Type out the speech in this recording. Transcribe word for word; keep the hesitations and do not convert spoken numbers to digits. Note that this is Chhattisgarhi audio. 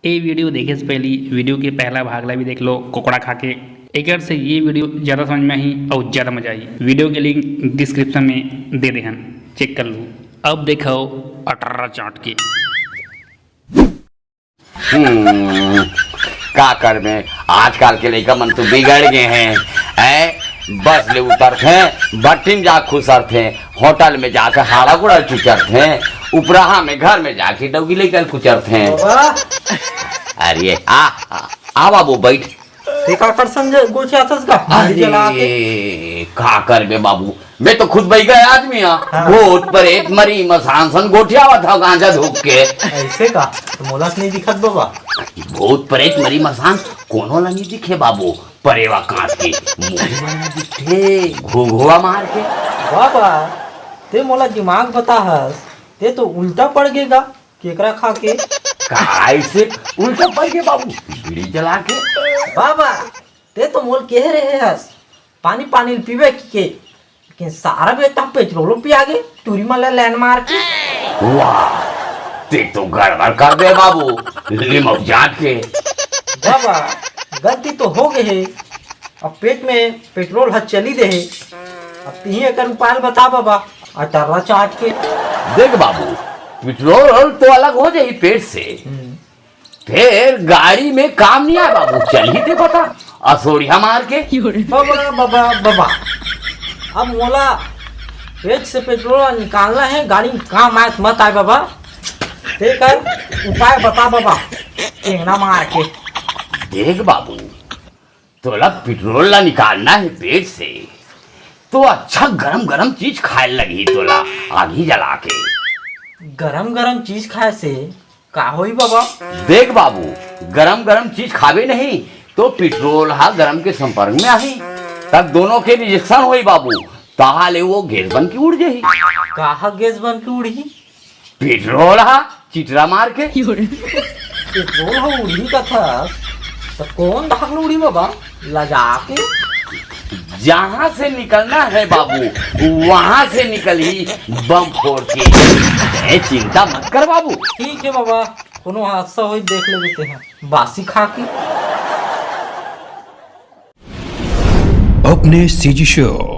ए वीडियो देखे से पहली वीडियो के पहला भाग ला भी देख लो, कोकड़ा खा के। एकर से ये वीडियो ज्यादा समझ में आही और ज्यादा मजा आई। वीडियो के लिंक डिस्क्रिप्शन में दे दे हन, चेक कर लो। अब देखो अटर्रा चाट के। हम्म, का करबे, आजकल के लइका मन तो बिगड़ गए हैं। ऐ, बस ले उतरथे, भट्टी में जा खुसरथे, होटल में जाके हाड़ा गोड़ा चुचरथे, उपराहा में घर में जाके डौगी लइका कुचरथे। बाबा, अरे आ, आ, आ बाबू बैठ। ते काकर संग गोठियाथस का? बीड़ी जला के। अरे का करबे बाबू, मैं तो खुद बैगा आदमी हाँ। हाँ। भूत प्रेत मरी मसान सन गोठियावत हव गांजा धूप के। ऐसे का? तो मोला तो नहीं दिखत बाबा। भूत प्रेत मरी मसान कोनो ला नहीं दिखे बाबू, परेवा काट के मुंह बना दिखे घुघुआ मार के। बाबा, ते मोला दिमाग बता हस, ते तो उल्टा पड़ गेगा केकरा खा के। काय से उल्टा पड़ गए बाबू, बीड़ी जला के। बाबा, ते तो मोल कह रहे हस पानी पानी पीबे की के, लेकिन सारा बेटा पेट्रोल पिया गे टूरी मन ला लाइन मार के। वाह, ते तो गड़बड़ कर दे बाबू, लिमक जाट के। बाबा, गलती तो हो गई है, अब पेट में पेट्रोल हर चली दे है। अब तिही एकर उपाय बता बाबा, अटर्रा चाट के। देख बाबू, पेट्रोल तो अलग हो जाही पेट से, फिर गाड़ी में काम नहीं आए बाबू, चलही ते बता असोड़िया मार के। बाबा बाबा बाबा, अब मोला पेट से पेट्रोल निकालना है, गाड़ी में काम आए मत आए बाबा। ते कर उपाय बता बाबा, टेंगना मार के। देख बाबू, तोला पेट्रोल ला निकालना है पेट से, तो अच्छा गरम गरम चीज खाए लगही तोला, आगी जला के। गरम गरम चीज खाए से का होई बाबा? देख बाबू, गरम गरम चीज खाबे नहीं तो पेट्रोल हा गरम के संपर्क में आही, तब दोनों के रिएक्शन होई बाबू, ताहले वो गैस बन के उड़ जाही। का हा गैस बन के उड़ही? पेट्रोल हा चिटरा मार के। पेट्रोल हा उड़ही कथा, तो कौन धाक उड़ी बाबा? लजा के। जहाँ से निकलना है बाबू, वहाँ से निकलही बम फोड़ के। ए, चिंता मत कर बाबू। ठीक है बाबा, कोनो हादसा होई देख लेबे ते हैं बासी खा के। अपने सीजी शो